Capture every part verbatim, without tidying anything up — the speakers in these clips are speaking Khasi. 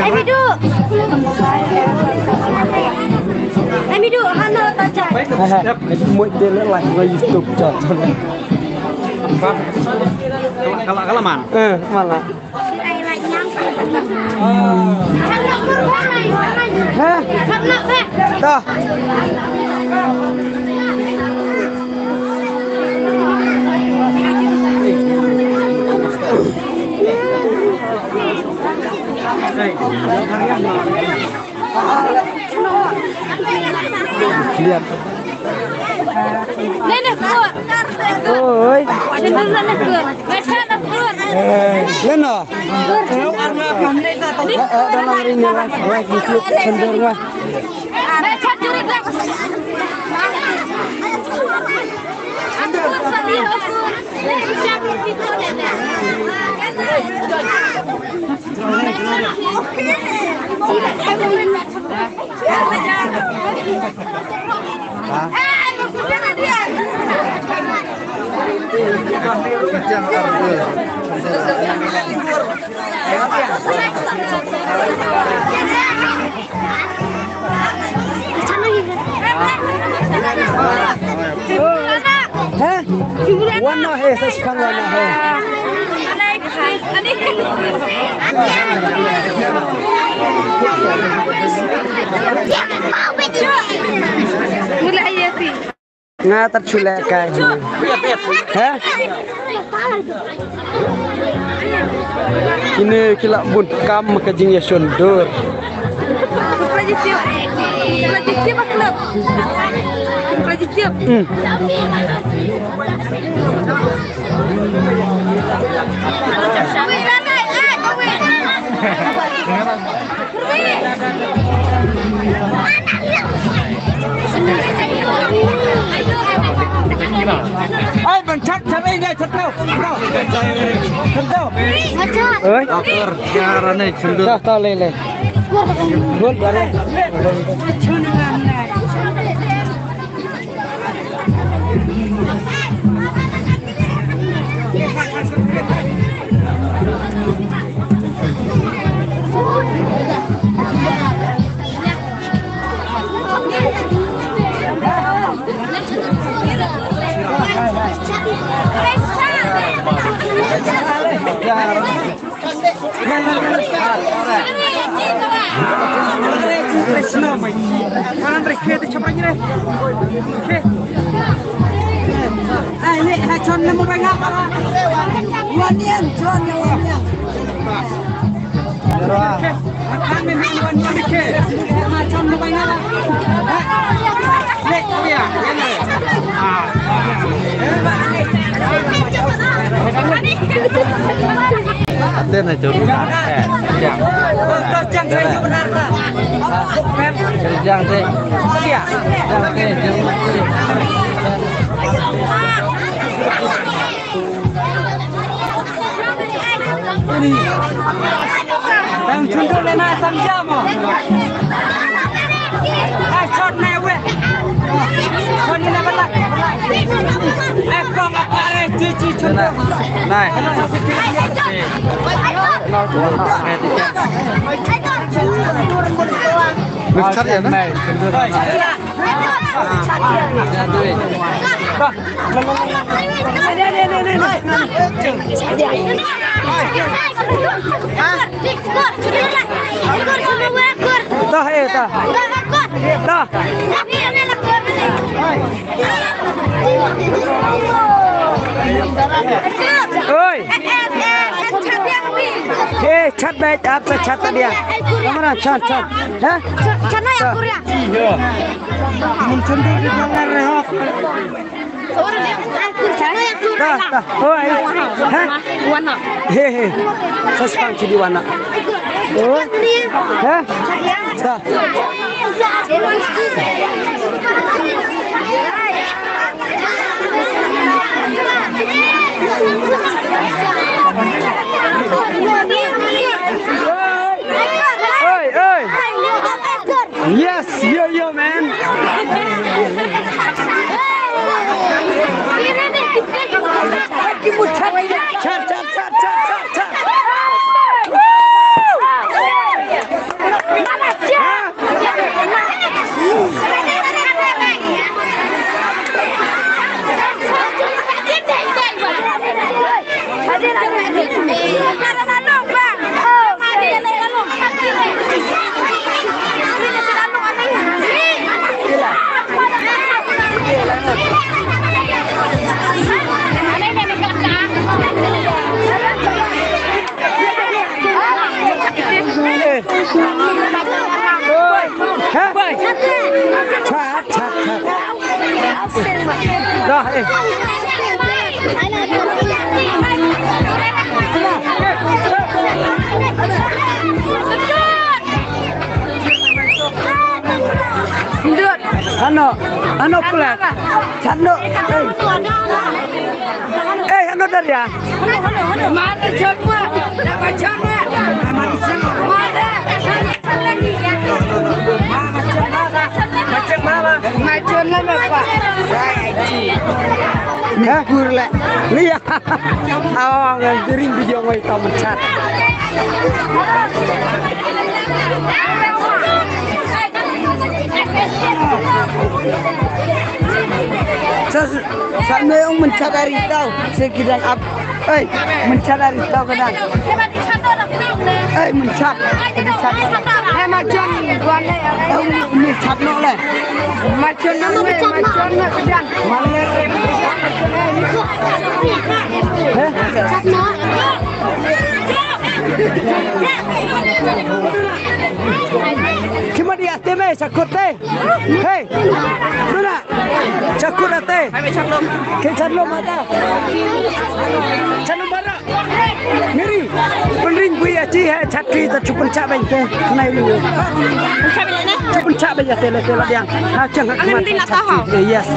Ai Midu. Ai Midu, hano ta chai. Mo de la la YouTube channel. Kala kala man. Eh, mala. Hah? Dah. Lihat. Nene kur. Oi. Nene kur. Nene kur. Eh, Lena. Eh, eh, dalam ring ni lah. Wah, gitu. Sendiri lah. Hah? Wan noh he, sa shipang wan noh he. Nga tat shu leh kai. Hah? Kine ki la bun kam ka jingïashon dur. Hmm. Ai, ban chat, chat, ai, dai, chat, tau, tau. Chat, tau. Oi. Akur, ya, rane, chendut. Tau, tau, le, le. Bol, bare. Aten ha jong. Eh, jang. Jang te. Jang te, jang te. Tang chunduk le na tang jam mo. Ai, shot na we. Shot ni na balak. Ai, kong apa re, cuci chunduk. Nai. Nai, chunduk. Dah, eh, dah. Dah. Oi. Eh, chat baik, apa chat dia? Kamera, chat, chat. Hah? Chat na ya Korea. Iya. Mun cendol di dalam rehok. Dah, dah. Oh, ai. Hah? Wana. He, he. Sa shipang ki di wana. Oh. Hah? Dah. Oi, oi. Yes, yo, yo, man. Chat, chat, chat, chat, chat, chat. Dah, eh. Ano, ano pula? Sano, eh. Eh, ano Daria? Hah? Kur le. Lia. Awang yang dering video ngai taman chat. Sa, sa me ong mynthat ari tau, se ki dang ap. Ei, mynthat ari tau ka dang. Ei, mynthat. Mynthat. Ei, ma jon, wan le. Ei, mynthat no le. Ma jon no le, ma jon no ka dang. Ma le. Heh? Ki ma di ate me, sa kut te. Hei. Nuna. Sa kut ate. Ke chan lo mata. Chan lo mata. Miri. Pynring bui achi he chat ki ta chu pynchah beng te. Nai lu. Chu pynchah beng ate le te la diang. Ha chang ha. Yes.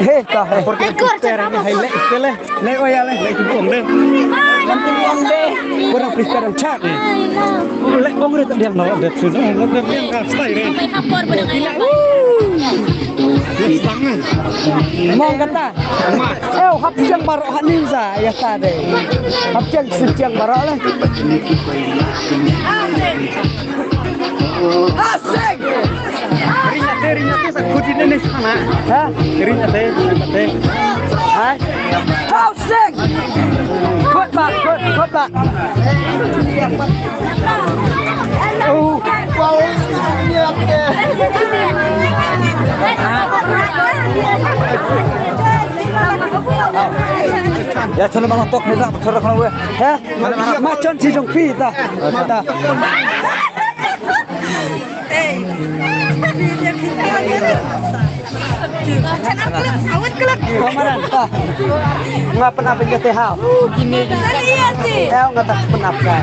He, ka, he. Porque tú eres, ahí le, le, le, oye, le, le, tú, hombre. Kurang pistar chat. Le, hombre, también no, de su, no, no, también no, está ahí, eh. Mong kata. Eh, hap siang baroh ha ninja, ya ta de. Hap siang, siang baroh le. Asik. Ring ate, ring ate, sa khuti ne ne sana. Ha? Ring ate, ring ate. Hai. Kau sing. Khot ba, khot, khot ba. Oh, kau sing ate. Ya, chalo, bang tok ni, tak, chalo, kalau gue. Ha? Ma chon chi jong phi ta. Ta. Kamaran ta. Nga pynap ïa te ha. Eh, nga ta pynap ka.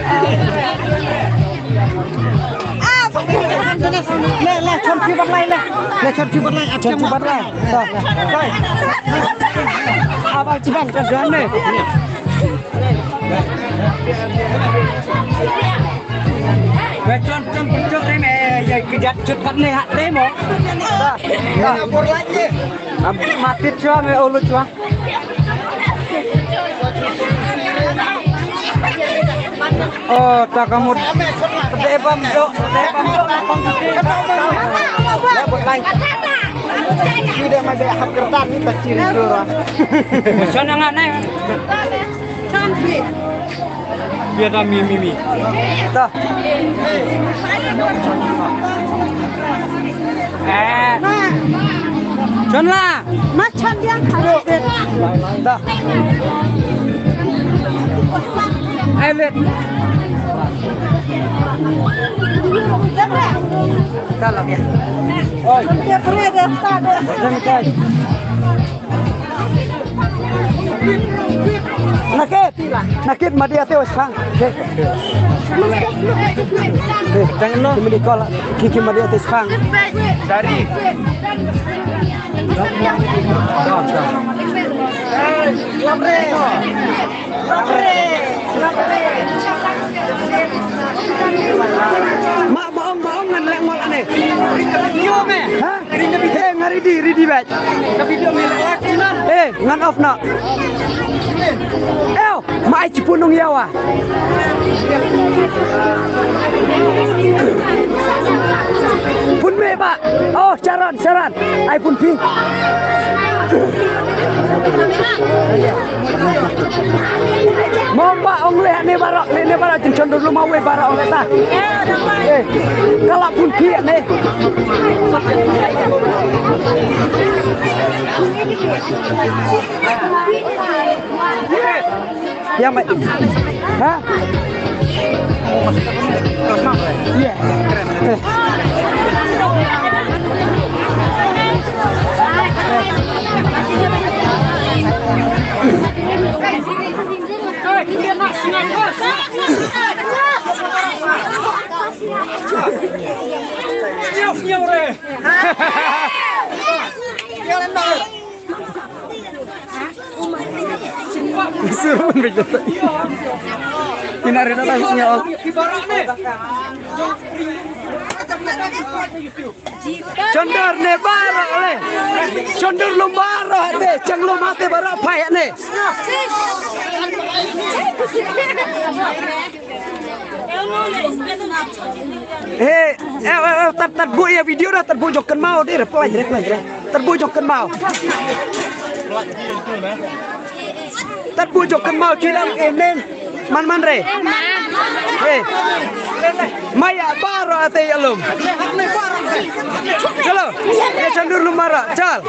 Le, le, chon phi bat lai le. Le, chon phi bat lai. Chon phi bat lai. Ta. Abang chibang ka jan ne. Wei, chon, chon, Jat chut kat ne hat ne mo. Am matit chua me ulu chua. Oh, ta ka mut. Te bam do, te bam do na kong ti. Ya bot lai. Sudah ma de hap kertan ni ta chiri dura. Chua na ngan ne. Biar kami mimi. Dah. Eh. Chon la. Ma chon diang kalo. Dah. Eh, let. Dah lah ya. Oi. Dia pernah dah tak ada. Jangan kai. Nakit, nakit madi ate was phang. Tang no midi kol kiki madi ate phang. Dari. Ma ma ong ma ong ngan lek mol ane. Ha? Eh, nga ready, ready bad. Eh, ngan off na. Eh, ma ai chipun nung yawa. Pun me ba. Oh, Sharon, Sharon. Ai pun pi. Mo ba ong leh ne baroh, leh ne baroh jin chon dulu ma wei baroh ong ta. Eh, kala pun pi ne. Ya mai. Ha? Ya. Suruh pun begitu. Ina reda tak punya ol. Chondor ne baroh le. Chondor lum baroh te, chang lum ate baroh phai ne. He, eh, eh, eh, tat, tat bu ya video dah, tat bu jok kynmaw deh, reply, reply, reply. Tat bu jok kynmaw. Tat bu jok kynmaw, kilang, eh, neng. Man, man re. Eh. Maya baroh ate ya lum. Chalo. Ya chandur lum baroh. Chal.